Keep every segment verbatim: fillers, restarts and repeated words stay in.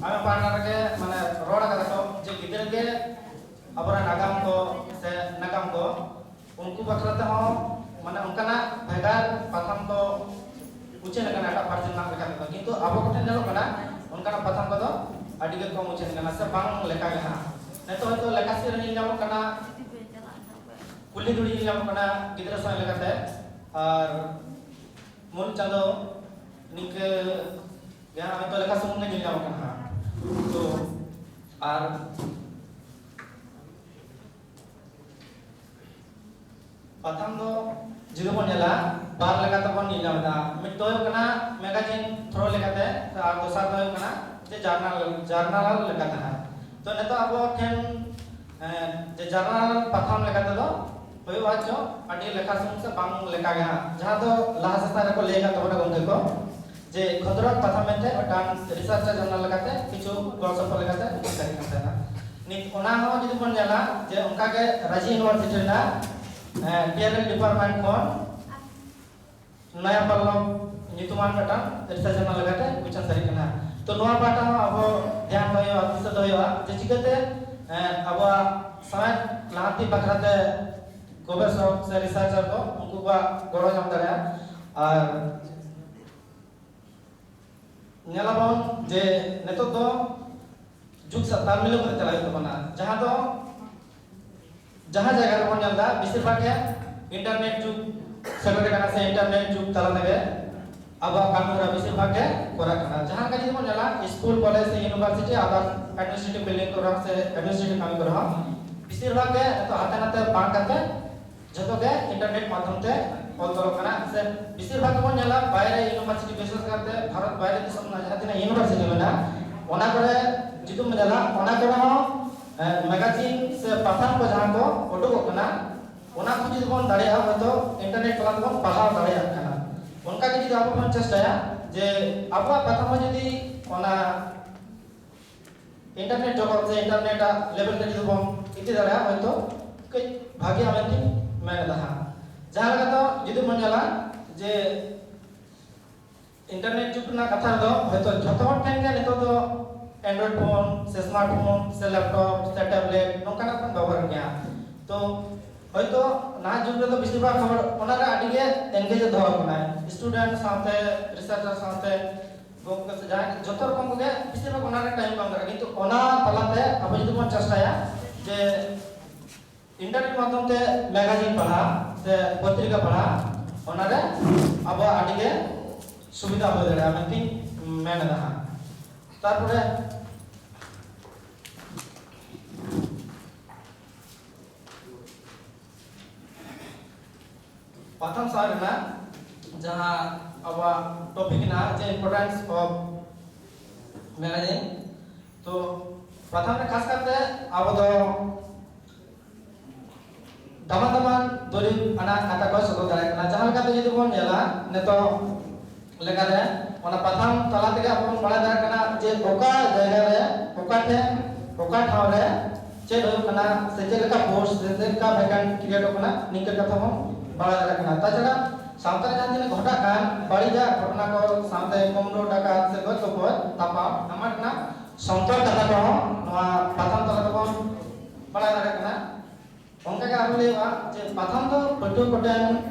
ᱟᱭᱢᱟ ᱯᱟᱦᱴᱟ ᱨᱮᱜᱮ ᱢᱟᱱᱮ ᱨᱚᱲ ᱟᱠᱟᱫᱟ ᱠᱚ ᱡᱮ ᱜᱤᱫᱽᱨᱟᱹ ᱜᱮ ᱟᱵᱚᱨᱮᱱ ᱟᱜᱟᱢ ᱠᱚ ᱥᱮ ᱱᱟᱜᱟᱢ ᱠᱚ, ᱩᱱᱠᱩ ᱵᱟᱠᱷᱨᱟ ᱛᱮᱦᱚᱸ ᱢᱟᱱᱮ ᱚᱱᱠᱟᱱᱟᱜ ᱵᱷᱮᱜᱟᱨ ᱯᱟᱛᱷᱟᱢ ᱠᱚ ᱩᱪᱷᱟᱹᱱ ᱟᱠᱟᱱᱟ ᱮᱴᱟᱜ ᱯᱟᱹᱨᱥᱤ ᱨᱮᱱᱟᱜ ᱞᱮᱠᱟ ᱛᱮᱫᱚ, ᱠᱤᱱᱛᱩ ᱟᱵᱚ ᱠᱚᱴᱷᱮᱱ ᱧᱮᱞᱚᱜ ᱠᱟᱱᱟ ᱚᱱᱠᱟᱱᱟᱜ ᱯᱟᱛᱷᱟᱢ ᱠᱚᱫᱚ ᱟᱹᱰᱤ ᱜᱮ ᱠᱚᱢ ᱩᱪᱷᱟᱹᱱ ᱟᱠᱟᱱᱟ ᱥᱮ ᱵᱟᱝ ᱞᱮᱠᱟ ᱜᱮ ᱦᱟᱸᱜ᱾ ᱱᱤᱛᱚᱜ ᱦᱚᱭᱛᱳ ᱞᱮᱠᱷᱟ ᱥᱤ ᱨᱮ ᱧᱮᱞ ᱧᱟᱢᱚᱜ ᱠᱟᱱᱟ, ᱠᱩᱞᱦᱤ ᱫᱷᱩᱲᱤ ᱧᱮᱞ ᱧᱟᱢᱚᱜ ᱠᱟᱱᱟ ᱜᱤᱫᱽᱨᱟᱹ ᱥᱚᱸᱜᱮ ᱞᱮᱠᱟᱛᱮ, ᱟᱨ ᱢᱩᱞ ᱪᱟᱸᱫᱚ ᱱᱤᱝᱠᱟᱹ ᱜᱮ ᱦᱟᱸᱜ ᱦᱚᱭᱛᱳ ᱞᱮᱠᱷᱟ ᱥᱩᱢᱩᱝ ᱜᱮ ᱧᱮᱞ ᱧᱟᱢᱚᱜ ᱠᱟᱱᱟ ᱦᱟᱸᱜ᱾ ᱛᱚ ᱟᱨ ᱯᱟᱛᱷᱟᱢ ᱫᱚ ᱡᱩᱫᱤ ᱵᱚᱱ ᱧᱮᱞᱟ, ᱵᱟᱨ ᱞᱮᱠᱟ ᱛᱮᱵᱚᱱ ᱧᱮᱞ ᱧᱟᱢ ᱮᱫᱟ᱾ ᱢᱤᱫ ᱫᱚ ᱦᱩᱭᱩᱜ ᱠᱟᱱᱟ ᱢᱮᱜᱟᱡᱤᱱ ᱛᱷᱨᱳ ᱞᱮᱠᱟᱛᱮ, ᱟᱨ ᱫᱚᱥᱟᱨ ᱫᱚ ᱦᱩᱭᱩᱜ ᱠᱟᱱᱟ ᱡᱮ ᱡᱟᱨᱱᱟᱞ, ᱡᱟᱨᱱᱟᱞ ᱞᱮᱠᱟᱛᱮ ᱦᱟᱸᱜ᱾ ᱛᱚ ᱱᱤᱛᱚᱜ ᱟᱵᱚ ᱴᱷᱮᱱ, ᱮᱸ, ᱡᱮ ᱡᱟᱨᱱᱟᱞ ᱯᱟᱛᱷᱟᱢ ᱞᱮᱠᱟ ᱛᱮᱫᱚ ᱦᱩᱭᱩᱜᱼᱟ ᱪᱚ ᱟᱹᱰᱤ ᱞᱮᱠᱷᱟ ᱥᱩᱢᱩᱝ ᱥᱮ ᱵᱟᱝ ᱞᱮᱠᱟ ᱜᱮ ᱦᱟᱸᱜ, ᱡᱟᱦᱟᱸ ᱫᱚ ᱞᱟᱦᱟ ᱥᱮᱥᱟ ᱨᱮᱠᱚ ᱞᱟᱹᱭ ᱟᱠᱟᱫ ᱛᱟᱵᱚᱱᱟ ᱜᱚᱢᱠᱮ ᱠᱚ, ᱡᱮ ᱠᱷᱚᱸᱫᱽᱨᱚᱸᱫᱽ ᱯᱟᱛᱷᱟᱢ ᱢᱮᱱᱛᱮ ᱢᱤᱫᱴᱟᱝ ᱨᱤᱥᱟᱨᱪ ᱡᱟᱨᱱᱟᱞ ᱞᱮᱠᱟᱛᱮ ᱠᱤᱪᱷᱩ ᱜᱚᱲᱚ ᱥᱚᱯᱚᱦᱚᱫ ᱞᱮᱠᱟᱛᱮ ᱩᱪᱷᱟᱹᱱ ᱥᱟᱹᱨᱤ ᱠᱟᱱ ᱛᱟᱦᱮᱱᱟ᱾ ᱱᱤᱛ ᱚᱱᱟ ᱦᱚᱸ ᱡᱩᱫᱤ ᱵᱚᱱ ᱧᱮᱞᱟ ᱡᱮ ᱚᱱᱠᱟ ᱜᱮ ᱨᱟᱡᱤ ᱤᱭᱩᱱᱤᱵᱷᱟᱨᱥᱤᱴᱤ ᱨᱮᱱᱟᱜ, ᱮᱸ, ᱴᱤ ᱟᱨ ᱮᱞ ᱰᱤᱯᱟᱨᱴᱢᱮᱱᱴ ᱠᱷᱚᱱ ᱱᱚᱭᱟ ᱯᱟᱞᱞᱚᱵ ᱧᱩᱛᱩᱢᱟᱱ ᱢᱤᱫᱴᱟᱝ ᱨᱤᱥᱟᱨᱪ ᱡᱟᱨᱱᱟᱞ ᱞᱮᱠᱟᱛᱮ ᱩᱪᱷᱟᱹᱱ ᱥᱟᱹᱨᱤ ᱠᱟᱱᱟ᱾ ᱛᱚ ᱱᱚᱣᱟ ᱯᱟᱦᱴᱟ ᱦᱚᱸ ᱟᱵᱚ ᱫᱷᱮᱭᱟᱱ ᱫᱚᱦᱚ ᱦᱩᱭᱩᱜᱼᱟ, ᱫᱤᱥᱟᱹ ᱫᱚᱦᱚ ᱦᱩᱭᱩᱜᱼᱟ ᱡᱮ ᱪᱤᱠᱟᱹᱛᱮ, ᱮᱸ, ᱟᱵᱚᱣᱟᱜ ᱥᱟᱶᱦᱮᱫ ᱞᱟᱦᱟᱱᱛᱤ ᱵᱟᱠᱷᱨᱟᱛᱮ ᱜᱚᱵᱮᱥᱚᱠ ᱥᱮ ᱨᱤᱥᱟᱨᱪᱟᱨ ᱠᱚ ᱩᱱᱠᱩ ᱠᱚᱣᱟᱜ ᱜᱚᱲᱚ ᱧᱟᱢ ᱫᱟᱲᱮᱭᱟᱜᱼᱟ᱾ ᱟᱨ ᱧᱮᱞᱟᱵᱚᱱ ᱡᱮ ᱱᱤᱛᱚᱜ ᱫᱚ ᱡᱩᱜᱽ ᱥᱟᱶ ᱛᱟᱞ ᱢᱤᱞᱟᱹᱣ ᱠᱟᱛᱮ ᱪᱟᱞᱟᱜ ᱦᱩᱭᱩᱜ ᱛᱟᱵᱚᱱᱟ, ᱡᱟᱦᱟᱸ ᱫᱚ ᱡᱟᱦᱟᱸ ᱡᱟᱭᱜᱟ ᱨᱮᱵᱚᱱ ᱧᱮᱞ ᱮᱫᱟ ᱵᱮᱥᱤᱨ ᱵᱷᱟᱜᱽ ᱜᱮ ᱤᱱᱴᱟᱨᱱᱮᱴ ᱡᱩᱜᱽ ᱥᱮᱴᱮᱨ ᱟᱠᱟᱱᱟ ᱥᱮ ᱤᱱᱴᱟᱨᱱᱮᱴ ᱡᱩᱜᱽ ᱛᱟᱞᱟ ᱛᱮᱜᱮ ᱟᱵᱚᱣᱟᱜ ᱠᱟᱹᱢᱤ ᱦᱚᱨᱟ ᱵᱮᱥᱤᱨ ᱵᱷᱟᱜᱽ ᱜᱮ ᱠᱚᱨᱟᱜ ᱠᱟᱱᱟ᱾ ᱡᱟᱦᱟᱸ ᱞᱮᱠᱟ ᱡᱩᱫᱤ ᱵᱚᱱ ᱧᱮᱞᱟ ᱥᱠᱩᱞ, ᱠᱚᱞᱮᱡᱽ ᱥᱮ ᱤᱭᱩᱱᱤᱵᱷᱟᱨᱥᱤᱴᱤ, ᱟᱫᱟᱨ ᱮᱰᱢᱤᱱᱤᱥᱴᱨᱮᱴᱤᱵᱷ ᱵᱤᱞᱰᱤᱝ ᱠᱚᱨᱮ ᱦᱚᱸ ᱥᱮ ᱮᱰᱢᱤᱱᱤᱥᱴᱨᱮᱴᱤᱵᱷ ᱠᱟᱹᱢᱤ ᱠᱚᱨᱮ ᱦᱚᱸ ᱵᱮᱥᱤᱨ ᱵᱷᱟᱜᱽ ᱜᱮ ᱱᱤᱛᱚᱜ ᱦᱟᱱᱛᱮ ᱱᱟᱛᱮ ᱵᱟᱝ ᱠᱟᱛᱮ ᱡᱚᱛᱚ ᱜᱮ ᱤᱱᱴᱟᱨᱱᱮᱴ ᱢᱟᱫᱽᱫᱷᱚᱢ ᱛᱮ ᱚᱞ ᱛᱚᱞᱚᱜ ᱠᱟᱱᱟ᱾ ᱥᱮ ᱵᱮᱥᱤᱨ ᱵᱷᱟᱜᱽ ᱜᱮᱵᱚᱱ ᱧᱮᱞᱟ ᱵᱟᱭᱨᱮ ᱤᱭᱩᱱᱤᱵᱷᱟᱨᱥᱤᱴᱤ, ᱵᱤᱥᱮᱥ ᱠᱟᱨᱛᱮ ᱵᱷᱟᱨᱚᱛ ᱵᱟᱭᱨᱮ ᱫᱤᱥᱚᱢ ᱨᱮᱱᱟᱜ ᱡᱟᱦᱟᱸ ᱛᱤᱱᱟᱹᱜ ᱤᱭᱩᱱᱤᱵᱷᱟᱨᱥᱤᱴᱤ ᱢᱮᱱᱟᱜᱼᱟ, ᱚᱱᱟ ᱠᱚᱨᱮ ᱡᱩᱫᱤᱢ ᱧᱮᱞᱟ, ᱚᱱᱟ ᱠᱚᱨᱮ ᱦᱚᱸ, ᱮ, ᱢᱮᱜᱟᱡᱤᱱ ᱥᱮ ᱯᱟᱛᱷᱟᱢ ᱠᱚ ᱡᱟᱦᱟᱸ ᱠᱚ ᱩᱰᱩᱠᱚᱜ ᱠᱟᱱᱟ, ᱚᱱᱟ ᱠᱚ ᱡᱩᱫᱤ ᱵᱚᱱ ᱫᱟᱲᱮᱭᱟᱜᱼᱟ, ᱦᱚᱭᱛᱳ ᱤᱱᱴᱟᱨᱱᱮᱴ ᱛᱟᱞᱟ ᱛᱮᱵᱚᱱ ᱯᱟᱲᱦᱟᱣ ᱫᱟᱲᱮᱭᱟᱜ ᱠᱟᱱᱟ᱾ ᱚᱱᱠᱟ ᱜᱮ ᱡᱩᱫᱤ ᱟᱵᱚ ᱵᱚᱱ ᱪᱮᱥᱴᱟᱭᱟ ᱡᱮ ᱟᱵᱚᱣᱟᱜ ᱯᱟᱛᱷᱟᱢ ᱦᱚᱸ ᱡᱩᱫᱤ ᱚᱱᱟ ᱤᱱᱴᱟᱨᱱᱮᱴ ᱡᱚᱜᱚᱛ ᱥᱮ ᱤᱱᱴᱟᱨᱱᱮᱴ ᱟᱜ ᱞᱮᱵᱮᱞ ᱛᱮ ᱡᱩᱫᱤ ᱵᱚᱱ ᱤᱫᱤ ᱫᱟᱲᱮᱭᱟᱜᱼᱟ, ᱦᱚᱭᱛᱳ ᱠᱟᱹᱡ ᱵᱷᱟᱜᱮᱜᱼᱟ ᱢᱮᱱᱛᱮᱧ ᱢᱮᱱ ᱮᱫᱟ ᱦᱟᱸᱜ᱾ ᱡᱟᱦᱟᱸ ᱞᱮᱠᱟ ᱫᱚ ᱡᱩᱫᱤ ᱵᱚᱱ ᱧᱮᱞᱟ ᱡᱮ ᱤᱱᱴᱟᱨᱱᱮᱴ ᱡᱩᱜᱽ ᱨᱮᱱᱟᱜ ᱠᱟᱛᱷᱟ ᱨᱮᱫᱚ ᱦᱚᱭᱛᱳ ᱡᱷᱚᱛᱚ ᱦᱚᱲ ᱴᱷᱮᱱ ᱜᱮ ᱱᱤᱛᱚᱜ ᱫᱚ Android phone ᱥᱮ smart phone ᱥᱮ laptop ᱥᱮ tablet ᱱᱚᱝᱠᱟᱱᱟᱜ ᱵᱚᱱ ᱵᱮᱵᱚᱦᱟᱨ ᱜᱮᱭᱟ᱾ ᱛᱚ ᱦᱚᱭᱛᱚ ᱱᱟᱦᱟᱜ ᱡᱩᱜᱽ ᱨᱮᱫᱚ ᱵᱮᱥᱤᱨ ᱵᱷᱟᱜᱽ ᱦᱚᱲ ᱚᱱᱟᱨᱮ ᱟᱹᱰᱤ ᱜᱮ engage ᱫᱚᱦᱚ ᱟᱠᱟᱱᱟᱭ, student ᱥᱟᱶᱛᱮ, researcher ᱥᱟᱶᱛᱮ, ᱜᱚᱢᱠᱮ ᱥᱮ ᱡᱟᱦᱟᱸᱭ ᱡᱚᱛᱚ ᱨᱚᱠᱚᱢ ᱠᱚᱜᱮ ᱵᱮᱥᱤᱨ ᱵᱷᱟᱜᱽ ᱚᱱᱟᱨᱮ time ᱠᱚ ᱮᱢ ᱫᱟᱲᱮᱭᱟᱜᱼᱟ᱾ ᱠᱤᱱᱛᱩ ᱚᱱᱟ ᱛᱟᱞᱟᱛᱮ ᱟᱵᱚ ᱡᱩᱫᱤ ᱵᱚᱱ ᱪᱮᱥᱴᱟᱭᱟ ᱡᱮ internet ᱢᱟᱫᱽᱫᱷᱚᱢ ᱛᱮ magazine ᱯᱟᱲᱦᱟᱣ ᱥᱮ ᱯᱚᱛᱨᱤᱠᱟ ᱯᱟᱲᱦᱟᱣ, ᱚᱱᱟᱨᱮ ᱟᱵᱚᱣᱟᱜ ᱟᱹᱰᱤ ᱜᱮ ᱥᱩᱵᱤᱫᱷᱟ ᱦᱩᱭ ᱫᱟᱲᱮᱭᱟᱜᱼᱟ ᱢᱮᱱᱛᱮᱧ ᱢᱮᱱ ᱮᱫᱟ ᱦᱟᱸᱜ᱾ ᱛᱟᱨᱯᱚᱨᱮ ᱯᱟᱛᱷᱟᱢ ᱥᱟᱶ ᱨᱮᱱᱟᱜ ᱡᱟᱦᱟᱸ ᱟᱵᱚᱣᱟᱜ topic ᱦᱮᱱᱟᱜᱼᱟ ᱡᱮ importance of magazine, ᱛᱚ ᱯᱟᱛᱷᱟᱢ ᱨᱮ ᱠᱷᱟᱥ ᱠᱟᱨᱛᱮ ᱟᱵᱚ ᱫᱚ ᱫᱟᱢᱟᱱ ᱫᱟᱢᱟᱱ ᱫᱩᱨᱤᱵ ᱟᱱᱟᱜ ᱠᱟᱛᱷᱟ ᱠᱚ ᱥᱚᱫᱚᱨ ᱫᱟᱲᱮᱭᱟᱜ ᱠᱟᱱᱟ᱾ ᱡᱟᱦᱟᱸ ᱞᱮᱠᱟᱛᱮ ᱡᱩᱫᱤ ᱵᱚᱱ ᱧᱮᱞᱟ, ᱱᱤᱛᱚᱜ ᱞᱮᱠᱟᱨᱮ ᱚᱱᱟ ᱯᱟᱛᱷᱟᱢ ᱛᱟᱞᱟ ᱛᱮᱜᱮ ᱟᱵᱚ ᱵᱚᱱ ᱵᱟᱲᱟᱭ ᱫᱟᱲᱮᱭᱟᱜ ᱠᱟᱱᱟ ᱡᱮ ᱚᱠᱟ ᱡᱟᱭᱜᱟ ᱨᱮ, ᱚᱠᱟ ᱴᱷᱮᱱ, ᱚᱠᱟ ᱴᱷᱟᱶ ᱨᱮ ᱪᱮᱫ ᱦᱩᱭᱩᱜ ᱠᱟᱱᱟ ᱥᱮ ᱪᱮᱫ ᱞᱮᱠᱟ post ᱥᱮ ᱪᱮᱫ ᱞᱮᱠᱟ vacant create ᱚᱜ ᱠᱟᱱᱟ, ᱱᱤᱝᱠᱟᱹ ᱠᱟᱛᱷᱟ ᱵᱚᱱ ᱵᱟᱲᱟᱭ ᱫᱟᱲᱮᱭᱟᱜ ᱠᱟᱱᱟ᱾ ᱛᱟᱪᱷᱟᱲᱟ ᱥᱟᱶᱛᱟ ᱨᱮ ᱡᱟᱦᱟᱸ ᱛᱤᱱᱟᱹᱜ ᱜᱷᱚᱴᱟᱜ ᱠᱟᱱ ᱵᱟᱹᱲᱤᱡᱟᱜ ᱜᱷᱚᱴᱚᱱᱟ ᱠᱚ ᱥᱟᱶᱛᱮ ᱠᱩᱢᱵᱽᱲᱩ, ᱰᱟᱠᱟᱛ ᱥᱮ ᱜᱚᱡ ᱜᱚᱯᱚᱡ, ᱛᱟᱯᱟᱢ ᱮᱢᱟᱱ ᱨᱮᱱᱟᱜ ᱥᱚᱱᱛᱚᱨ ᱠᱟᱛᱷᱟ ᱠᱚᱦᱚᱸ ᱱᱚᱣᱟ ᱯᱟᱛᱷᱟᱢ ᱛᱟᱞᱟ ᱛᱮᱵᱚᱱ ᱵᱟᱲᱟᱭ ᱫᱟᱲᱮᱭᱟᱜ ᱠᱟᱱᱟ᱾ ᱚᱱᱠᱟᱜᱮ ᱟᱨᱦᱚᱸ ᱞᱟᱹᱭᱚᱜᱼᱟ ᱡᱮ ᱯᱟᱛᱷᱟᱢ ᱫᱚ ᱯᱟᱹᱴᱷᱩᱣᱟᱹ ᱠᱚᱴᱷᱮᱱ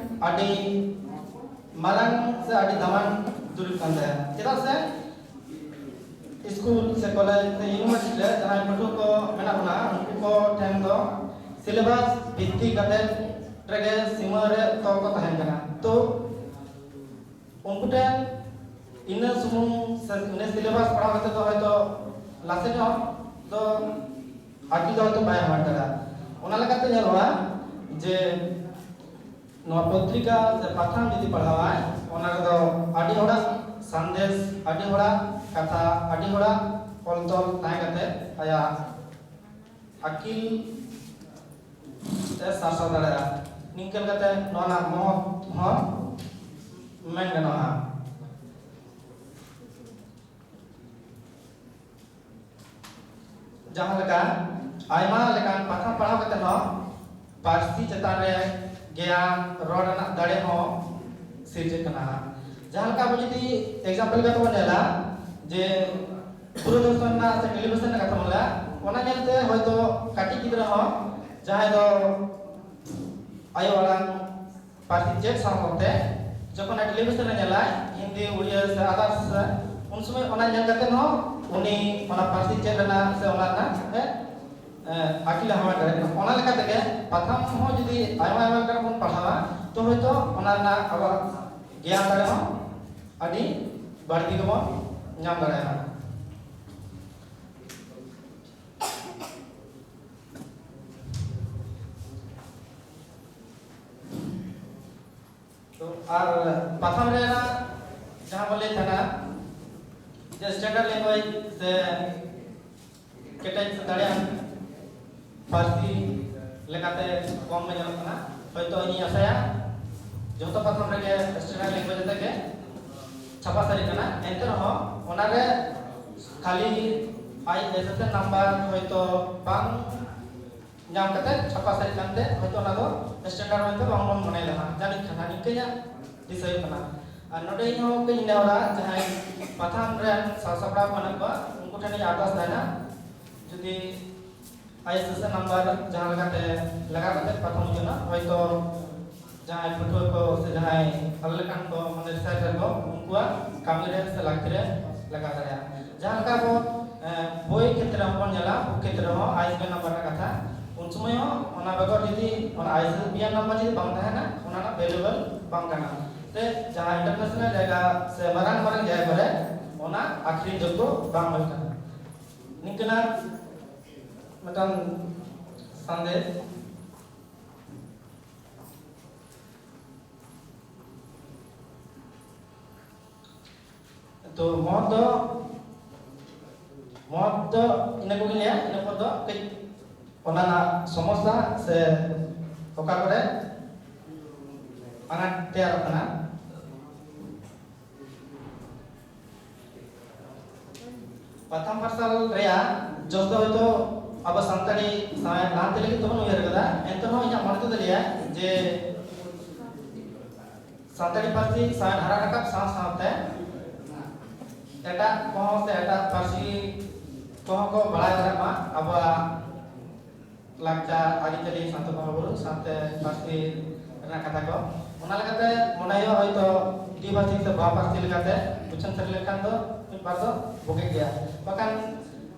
ᱟᱹᱰᱤ ᱢᱟᱨᱟᱝ ᱥᱮ ᱟᱹᱰᱤ ᱫᱟᱢᱟᱱ ᱫᱩᱨᱤᱵᱽ ᱠᱟᱱ ᱛᱟᱭᱟ᱾ ᱪᱮᱫᱟᱜ ᱥᱮ ᱥᱠᱩᱞ ᱥᱮ ᱠᱚᱞᱮᱡᱽ ᱥᱮ university ᱨᱮ ᱡᱟᱦᱟᱸᱭ ᱯᱟᱹᱴᱷᱩᱣᱟᱹ ᱠᱚ ᱢᱮᱱᱟᱜ ᱵᱚᱱᱟ, ᱩᱱᱠᱩ ᱠᱚ ᱴᱷᱮᱱ ᱫᱚ syllabus ᱵᱷᱤᱛᱛᱤ ᱠᱟᱛᱮ ᱨᱮᱜᱮ ᱥᱤᱢᱟᱹ ᱨᱮ ᱛᱚᱞ ᱠᱚ ᱛᱟᱦᱮᱱ ᱠᱟᱱᱟ᱾ ᱛᱚ ᱩᱱᱠᱩ ᱴᱷᱮᱱ ᱤᱱᱟᱹ ᱥᱩᱢᱩᱝ ᱥᱮ ᱤᱱᱟᱹ syllabus ᱯᱟᱲᱦᱟᱣ ᱠᱟᱛᱮ ᱫᱚ ᱦᱚᱭᱛᱚ ᱞᱟᱥᱮᱨ ᱧᱚᱜ ᱫᱚ ᱟᱹᱠᱤᱞ ᱫᱚ ᱦᱚᱭᱛᱚ ᱵᱟᱭ ᱦᱟᱢᱮᱴ ᱫᱟᱲᱮᱭᱟᱜᱼᱟ᱾ ᱚᱱᱟ ᱞᱮᱠᱟᱛᱮ ᱧᱮᱞᱚᱜᱼᱟ ᱡᱮ ᱱᱚᱣᱟ ᱯᱚᱛᱨᱤᱠᱟ ᱥᱮ ᱯᱟᱛᱷᱟᱢ ᱡᱩᱫᱤ ᱯᱟᱲᱦᱟᱣᱟᱭ, ᱚᱱᱟ ᱨᱮᱫᱚ ᱟᱹᱰᱤ ᱦᱚᱲᱟᱜ ᱥᱟᱸᱫᱮᱥ, ᱟᱹᱰᱤ ᱦᱚᱲᱟᱜ ᱠᱟᱛᱷᱟ, ᱟᱹᱰᱤ ᱦᱚᱲᱟᱜ ᱚᱞ ᱛᱚᱞ ᱛᱟᱦᱮᱸ ᱠᱟᱛᱮ ᱟᱭᱟᱜ ᱟᱹᱠᱤᱞ ᱮ ᱥᱟᱨᱥᱟᱣ ᱫᱟᱲᱮᱭᱟᱜᱼᱟ᱾ ᱱᱤᱝᱠᱟᱹ ᱞᱮᱠᱟᱛᱮ ᱱᱚᱣᱟ ᱨᱮᱱᱟᱜ ᱢᱚᱦᱚᱛ ᱦᱚᱸ ᱢᱮᱱ ᱜᱟᱱᱚᱜᱼᱟ᱾ ᱡᱟᱦᱟᱸ ᱞᱮᱠᱟ ᱟᱭᱢᱟ ᱞᱮᱠᱟᱱ ᱯᱟᱛᱷᱟᱢ ᱯᱟᱲᱦᱟᱣ ᱠᱟᱛᱮ ᱦᱚᱸ ᱯᱟᱹᱨᱥᱤ ᱪᱮᱛᱟᱱ ᱨᱮ ᱜᱮᱭᱟᱱ, ᱨᱚᱲ ᱨᱮᱱᱟᱜ ᱫᱟᱲᱮ ᱦᱚᱸ ᱥᱤᱨᱡᱟᱹᱜ ᱠᱟᱱᱟ᱾ ᱡᱟᱦᱟᱸ ᱞᱮᱠᱟ ᱟᱵᱚ ᱡᱩᱫᱤ example ᱞᱮᱠᱟ ᱛᱮᱵᱚᱱ ᱧᱮᱞᱟ ᱡᱮ ᱫᱩᱨᱚᱫᱚᱨᱥᱚᱱ ᱨᱮᱱᱟᱜ ᱥᱮ ᱴᱮᱞᱤᱵᱷᱤᱥᱚᱱ ᱨᱮᱱᱟᱜ ᱠᱟᱛᱷᱟ ᱵᱚᱱ ᱞᱟᱹᱭᱟ, ᱚᱱᱟ ᱧᱮᱞᱛᱮ ᱦᱚᱭᱛᱳ ᱠᱟᱹᱴᱤᱡ ᱜᱤᱫᱽᱨᱟᱹ ᱦᱚᱸ, ᱡᱟᱦᱟᱸᱭ ᱫᱚ ᱟᱭᱳ ᱟᱲᱟᱝ ᱯᱟᱹᱨᱥᱤ ᱪᱮᱫ ᱥᱟᱶ ᱥᱟᱶᱛᱮ ᱡᱚᱠᱷᱚᱱ ᱟᱡ ᱴᱮᱞᱤᱵᱷᱤᱥᱚᱱ ᱨᱮ ᱧᱮᱞᱟᱭ, ᱦᱤᱱᱫᱤ, ᱩᱲᱤᱭᱟ ᱥᱮ ᱟᱫᱟᱨᱥ, ᱩᱱ ᱥᱚᱢᱚᱭ ᱚᱱᱟ ᱧᱮᱞ ᱠᱟᱛᱮ ᱦᱚᱸ ᱩᱱᱤ ᱚᱱᱟ ᱯᱟᱹᱨᱥᱤ ᱪᱮᱫ ᱨᱮᱱᱟᱜ ᱥᱮ ᱚᱱᱟ ᱨᱮᱱᱟᱜ ᱮ, ᱮ, ᱟᱹᱠᱤᱞ ᱮ ᱦᱟᱢᱮᱴ ᱫᱟᱲᱮᱭᱟᱜ ᱠᱟᱱᱟ᱾ ᱚᱱᱟ ᱞᱮᱠᱟ ᱛᱮᱜᱮ ᱯᱟᱛᱷᱟᱢ ᱦᱚᱸ ᱡᱩᱫᱤ ᱟᱭᱢᱟ ᱟᱭᱢᱟ ᱞᱮᱠᱟᱱ ᱵᱚᱱ ᱯᱟᱲᱦᱟᱣᱟ, ᱛᱚ ᱦᱚᱭᱛᱳ ᱚᱱᱟ ᱨᱮᱱᱟᱜ ᱟᱵᱚᱣᱟᱜ ᱜᱮᱭᱟᱱ ᱫᱟᱲᱮ ᱦᱚᱸ ᱟᱹᱰᱤ ᱵᱟᱹᱲᱛᱤ ᱜᱮᱵᱚᱱ ᱧᱟᱢ ᱫᱟᱲᱮᱭᱟᱜᱼᱟ᱾ ᱛᱚ, ᱟᱨ ᱯᱟᱛᱷᱟᱢ ᱨᱮᱱᱟᱜ ᱡᱟᱦᱟᱸ ᱵᱚᱱ ᱞᱟᱹᱭ ᱛᱟᱦᱮᱱᱟ ᱡᱮ standard language ᱥᱮ ᱠᱮᱴᱮᱡ ᱥᱮ ᱫᱟᱲᱮᱭᱟᱱ ᱯᱟᱹᱨᱥᱤ ᱞᱮᱠᱟᱛᱮ ᱠᱚᱢ ᱜᱮ ᱧᱮᱞᱚᱜ ᱠᱟᱱᱟ᱾ ᱦᱚᱭᱛᱳ ᱤᱧᱤᱧ ᱟᱥᱟᱭᱟ ᱡᱚᱛᱚ ᱯᱟᱛᱷᱟᱢ ᱨᱮᱜᱮ standard language ᱟᱛᱮ ᱜᱮ ᱪᱷᱟᱯᱟ ᱥᱟᱹᱨᱤ ᱠᱟᱱᱟ, ᱮᱱᱛᱮ ᱨᱮᱦᱚᱸ ᱚᱱᱟᱨᱮ ᱠᱷᱟᱹᱞᱤ I S S N number ᱦᱚᱭᱛᱳ ᱵᱟᱝ ᱧᱟᱢ ᱠᱟᱛᱮ ᱪᱷᱟᱯᱟ ᱥᱟᱹᱨᱤ ᱠᱟᱱᱛᱮ ᱦᱚᱭᱛᱳ ᱚᱱᱟ ᱫᱚ standard ᱢᱮᱱᱛᱮ ᱵᱟᱝ ᱵᱚᱱ ᱢᱚᱱᱮ ᱞᱮᱫᱟ, ᱡᱟᱹᱱᱤᱡ ᱠᱷᱟᱱ ᱱᱤᱝᱠᱟᱹᱧᱟᱜ ᱫᱤᱥᱟᱹ ᱦᱩᱭᱩᱜ ᱠᱟᱱᱟ᱾ ᱟᱨ ᱱᱚᱰᱮ ᱤᱧ ᱦᱚᱸ ᱠᱟᱹᱡ ᱱᱮᱦᱚᱨᱟ, ᱡᱟᱦᱟᱸᱭ ᱯᱟᱛᱷᱟᱢ ᱨᱮᱱ ᱥᱟᱶ ᱥᱟᱯᱲᱟᱣ ᱠᱚ ᱢᱮᱱᱟᱜ ᱠᱚᱣᱟ, ᱩᱱᱠᱩ ᱴᱷᱮᱱ ᱤᱧ ᱟᱨᱫᱟᱥ ᱛᱟᱦᱮᱱᱟ, ᱡᱩᱫᱤ I S S N number ᱡᱟᱦᱟᱸ ᱞᱮᱠᱟᱛᱮ ᱞᱟᱜᱟᱣ ᱠᱟᱛᱮ ᱯᱟᱛᱷᱟᱢ ᱦᱩᱭᱩᱜ ᱠᱟᱱᱟ, ᱦᱚᱭᱛᱳ ᱡᱟᱦᱟᱸᱭ ᱯᱟᱹᱴᱷᱩᱣᱟᱹ ᱠᱚ ᱥᱮ ᱡᱟᱦᱟᱸᱭ ᱟᱞᱮ ᱞᱮᱠᱟᱱ ᱠᱚ, ᱢᱟᱱᱮ, ᱨᱤᱥᱟᱨᱪᱟᱨ ᱠᱚ, ᱩᱱᱠᱩᱣᱟᱜ ᱠᱟᱹᱢᱤ ᱨᱮ ᱥᱮ ᱞᱟᱹᱠᱛᱤ ᱨᱮ ᱞᱟᱜᱟᱣ ᱫᱟᱲᱮᱭᱟᱜᱼᱟ᱾ ᱡᱟᱦᱟᱸ ᱞᱮᱠᱟ ᱟᱵᱚ, ᱮ, ᱵᱳᱭ ᱠᱷᱮᱛᱨᱮ ᱦᱚᱸᱵᱚᱱ ᱧᱮᱞᱟ, ᱵᱩᱠ ᱠᱷᱮᱛᱨᱮ ᱦᱚᱸ I S B N number ᱨᱮᱱᱟᱜ ᱠᱟᱛᱷᱟ, ᱩᱱ ᱥᱚᱢᱚᱭ ᱦᱚᱸ ᱚᱱᱟ ᱵᱮᱜᱚᱨ ᱡᱩᱫᱤ ᱚᱱᱟ I S B N number ᱡᱩᱫᱤ ᱵᱟᱝ ᱛᱟᱦᱮᱱᱟ, ᱚᱱᱟ ᱨᱮᱱᱟᱜ ᱵᱷᱮᱞᱩᱵᱮᱞ ᱵᱟᱝ ᱠᱟᱱᱟ᱾ ᱥᱮ ᱡᱟᱦᱟᱸ ᱤᱱᱴᱟᱨᱱᱮᱥᱱᱟᱞ ᱡᱟᱭᱜᱟ ᱥᱮ ᱢᱟᱨᱟᱝ ᱢᱟᱨᱟᱝ ᱡᱟᱭᱜᱟ ᱠᱚᱨᱮ ᱚᱱᱟ ᱟᱹᱠᱷᱨᱤᱧ ᱡᱳᱜᱽᱜᱚ ᱵᱟᱝ ᱦᱩᱭᱩᱜ ᱠᱟᱱᱟ᱾ ᱱᱤᱝᱠᱟᱹᱱᱟᱜ ᱢᱤᱫᱴᱟᱝ ᱥᱟᱸᱫᱮᱥ᱾ ᱛᱚ ᱢᱚᱦᱚᱛ ᱫᱚ, ᱢᱚᱦᱚᱛ ᱫᱚ ᱤᱱᱟᱹ ᱠᱚᱜᱮ ᱞᱟᱹᱭᱟ, ᱤᱱᱟᱹ ᱯᱚᱨ ᱫᱚ ᱠᱟᱹᱡ ᱚᱱᱟ ᱨᱮᱱᱟᱜ ᱥᱚᱢᱚᱥᱥᱟ ᱥᱮ ᱚᱠᱟ ᱠᱚᱨᱮ ᱟᱱᱟᱴ ᱛᱮᱭᱟᱨᱚᱜ ᱠᱟᱱᱟ᱾ ᱯᱟᱛᱷᱟᱢ ᱯᱟᱨᱥᱟᱞ ᱨᱮᱭᱟᱜ ᱡᱚᱥ ᱫᱚ ᱦᱚᱭᱛᱳ ᱟᱵᱚ ᱥᱟᱱᱛᱟᱲᱤ ᱥᱟᱶᱦᱮᱫ ᱞᱟᱦᱟᱱᱛᱤ ᱞᱟᱹᱜᱤᱫ ᱛᱮᱵᱚᱱ ᱩᱭᱦᱟᱹᱨ ᱠᱟᱫᱟ, ᱮᱱᱛᱮ ᱨᱮᱦᱚᱸ ᱤᱧᱟᱹᱜ ᱢᱚᱱᱮ ᱛᱮᱫᱚ ᱞᱟᱹᱭᱟ ᱡᱮ ᱥᱟᱱᱛᱟᱲᱤ ᱯᱟᱹᱨᱥᱤ ᱥᱟᱶᱦᱮᱫ ᱦᱟᱨᱟ ᱨᱟᱠᱟᱵ ᱥᱟᱶ ᱥᱟᱶᱛᱮ ᱮᱴᱟᱜ ᱠᱚᱦᱚᱸ ᱥᱮ ᱮᱴᱟᱜ ᱯᱟᱹᱨᱥᱤ ᱠᱚᱦᱚᱸ ᱠᱚ ᱵᱟᱲᱟᱭ ᱫᱟᱲᱮᱭᱟᱜ ᱢᱟ ᱟᱵᱚᱣᱟᱜ ᱞᱟᱠᱪᱟᱨ, ᱟᱹᱨᱤᱪᱟᱹᱞᱤ, ᱥᱟᱶᱛᱟ ᱵᱚᱸᱜᱟ ᱵᱩᱨᱩ ᱥᱟᱶᱛᱮ ᱯᱟᱹᱨᱥᱤ ᱨᱮᱱᱟᱜ ᱠᱟᱛᱷᱟ ᱠᱚ᱾ ᱚᱱᱟ ᱞᱮᱠᱟᱛᱮ ᱢᱚᱱᱮ ᱦᱩᱭᱩᱜᱼᱟ, ᱦᱚᱭᱛᱳ ᱫᱤ ᱯᱟᱹᱨᱥᱤ ᱥᱮ ᱵᱟ ᱯᱟᱹᱨᱥᱤ ᱞᱮᱠᱟᱛᱮ ᱩᱪᱷᱟᱹᱱ ᱥᱟᱹᱨᱤ ᱞᱮᱠᱷᱟᱱ ᱫᱚ ᱢᱤᱫ ᱵᱟᱨ ᱫᱚ ᱵᱩᱜᱤ ᱜᱮᱭᱟ᱾ ᱵᱟᱠᱷᱟᱱ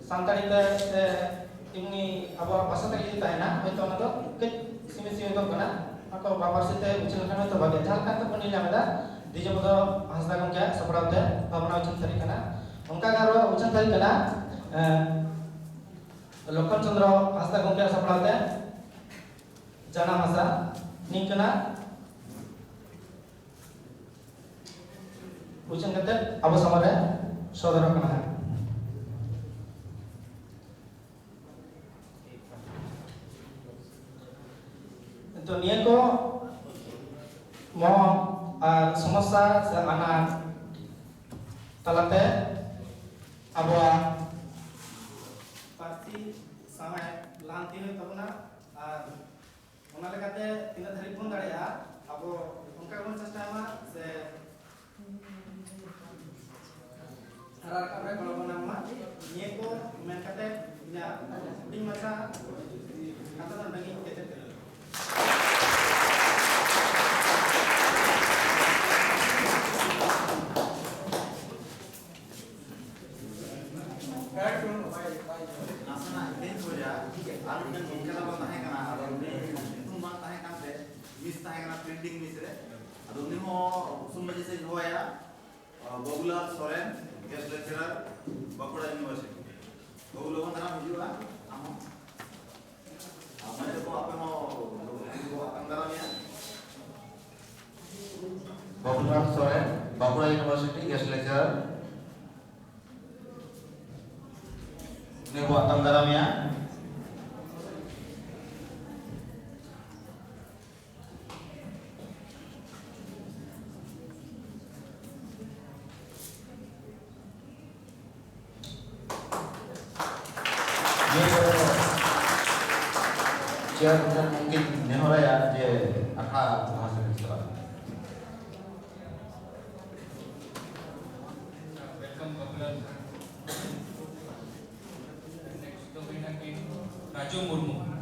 ᱥᱟᱱᱛᱟᱲᱤ ᱛᱮ ᱥᱮ ᱮᱢᱱᱤ ᱟᱵᱚᱣᱟᱜ ᱵᱷᱟᱥᱟ ᱛᱮᱜᱮ ᱡᱩᱫᱤ ᱛᱟᱦᱮᱱᱟ, ᱦᱚᱭᱛᱳ ᱚᱱᱟ ᱫᱚ ᱠᱟᱹᱡ ᱥᱤᱢᱤᱛ ᱥᱤᱢᱤᱛᱚᱜ ᱠᱟᱱᱟ᱾ ᱚᱱᱟ ᱠᱚ ᱵᱟ ᱯᱟᱹᱨᱥᱤ ᱛᱮ ᱩᱪᱷᱟᱹᱱ ᱞᱮᱠᱷᱟᱱ ᱦᱚᱭᱛᱳ ᱵᱷᱟᱜᱮ᱾ ᱡᱟᱦᱟᱸ ᱞᱮᱠᱟ ᱱᱤᱛᱚᱜ ᱵᱚᱱ ᱧᱮᱞ ᱧᱟᱢ ᱮᱫᱟ, ᱫᱤᱡᱚ ᱵᱚᱫᱚ ᱦᱟᱸᱥᱫᱟ ᱜᱚᱢᱠᱮᱭᱟᱜ ᱥᱟᱯᱲᱟᱣ ᱛᱮ ᱵᱷᱟᱵᱽᱱᱟ ᱩᱪᱷᱟᱹᱱ ᱥᱟᱹᱨᱤ ᱠᱟᱱᱟ᱾ ᱚᱱᱠᱟ ᱜᱮ ᱟᱨᱚ ᱩᱪᱷᱟᱹᱱ ᱥᱟᱹᱨᱤ ᱠᱟᱱᱟ, ᱮᱸ, ᱞᱚᱠᱠᱷᱚᱱ ᱪᱚᱸᱫᱽᱨᱚ ᱦᱟᱸᱥᱫᱟ ᱜᱚᱢᱠᱮᱭᱟᱜ ᱥᱟᱯᱲᱟᱣ ᱛᱮ ᱡᱟᱱᱟᱢ ᱦᱟᱥᱟ ᱱᱤᱝᱠᱟᱹᱱᱟᱜ ᱩᱪᱷᱟᱹᱱ ᱠᱟᱛᱮ ᱟᱵᱚ ᱥᱟᱢᱟᱝ ᱨᱮ ᱥᱚᱫᱚᱨᱚᱜ ᱠᱟᱱᱟ ᱦᱟᱸᱜ᱾ ᱛᱚ ᱱᱤᱭᱟᱹ ᱠᱚ ᱢᱚᱦᱚ ᱟᱨ ᱥᱚᱢᱚᱥᱥᱟ ᱥᱮ ᱟᱱᱟᱴ ᱛᱟᱞᱟᱛᱮ ᱟᱵᱚᱣᱟᱜ ᱯᱟᱹᱨᱥᱤ ᱥᱟᱶᱦᱮᱫ ᱞᱟᱦᱟᱱᱛᱤ ᱦᱩᱭᱩᱜ ᱛᱟᱵᱚᱱᱟ᱾ ᱟᱨ ᱚᱱᱟ ᱞᱮᱠᱟᱛᱮ ᱛᱤᱱᱟᱹᱜ ᱫᱷᱟᱹᱨᱤᱡ ᱵᱚᱱ ᱫᱟᱲᱮᱭᱟᱜᱼᱟ, ᱟᱵᱚ ᱚᱱᱠᱟ ᱜᱮᱵᱚᱱ ᱪᱮᱥᱴᱟᱭ ᱢᱟ ᱥᱮ ᱦᱟᱨᱟ ᱨᱟᱠᱟᱵ ᱨᱮ ᱜᱚᱲᱚ ᱵᱚᱱ ᱮᱢ ᱢᱟ᱾ ᱱᱤᱭᱟᱹ ᱠᱚ ᱢᱮᱱ ᱠᱟᱛᱮ ᱤᱧᱟᱹᱜ ᱦᱩᱰᱤᱧ ᱢᱟᱪᱷᱟ ᱠᱟᱛᱷᱟ ᱫᱚ ᱱᱚᱰᱮ ᱜᱤᱧ ᱠᱮᱪᱮᱫ ᱠᱮᱫᱟ᱾ ᱱᱟᱥᱮᱱᱟᱜ ᱤᱧ ᱞᱟᱹᱭ ᱦᱚᱪᱚᱭᱟ, ᱟᱨ ᱢᱤᱫᱴᱮᱱ ᱜᱚᱢᱠᱮ ᱛᱟᱵᱚᱱ ᱛᱟᱦᱮᱸ ᱠᱟᱱᱟ, ᱟᱫᱚ ᱩᱱᱤ ᱧᱩᱛᱩᱢ ᱵᱟᱝ ᱛᱟᱦᱮᱸ ᱠᱟᱱ ᱛᱮ, ᱢᱤᱥ ᱛᱟᱦᱮᱸ ᱠᱟᱱᱟ, ᱯᱨᱤᱱᱴᱤᱝ ᱢᱤᱥ ᱨᱮ᱾ ᱟᱫᱚ ᱩᱱᱤ ᱦᱚᱸ ᱩᱥᱩᱞ ᱢᱟᱹᱡᱷᱤ ᱥᱮᱫ ᱤᱧ ᱦᱚᱦᱚᱣᱟᱭᱟ, Babulal Soren, guest lecturer, Bankura university. ᱵᱟᱹᱵᱩ, ᱞᱚᱜᱚᱱ ᱫᱷᱟᱨᱟᱢ ᱦᱤᱡᱩᱜᱼᱟ, ᱟᱢ ᱦᱚᱸ᱾ ᱟᱨ ᱢᱟᱹᱭ ᱛᱟᱠᱚ, ᱟᱯᱮ ᱦᱚᱸ ᱞᱚᱜᱚᱱ ᱵᱚ ᱟᱛᱟᱝ ᱫᱟᱨᱟᱢᱮᱭᱟ᱾ Babulal Soren, Bankura university, guest lecturer. ᱩᱱᱤ ᱵᱚ ᱟᱛᱟᱝ ᱫᱟᱨᱟᱢᱮᱭᱟ᱾ ᱱᱤᱭᱟᱹ ᱯᱚᱨᱮ ᱫᱚ ᱪᱮᱭᱟᱨ ᱴᱷᱮᱱ ᱩᱱᱠᱤᱱ ᱱᱮᱦᱚᱨᱟᱭᱟ ᱡᱮ ᱟᱠᱷᱲᱟ ᱞᱟᱦᱟ ᱥᱮᱫ ᱪᱟᱞᱟᱜ᱾ Welcome. ᱨᱟᱡᱩ ᱢᱩᱨᱢᱩ᱾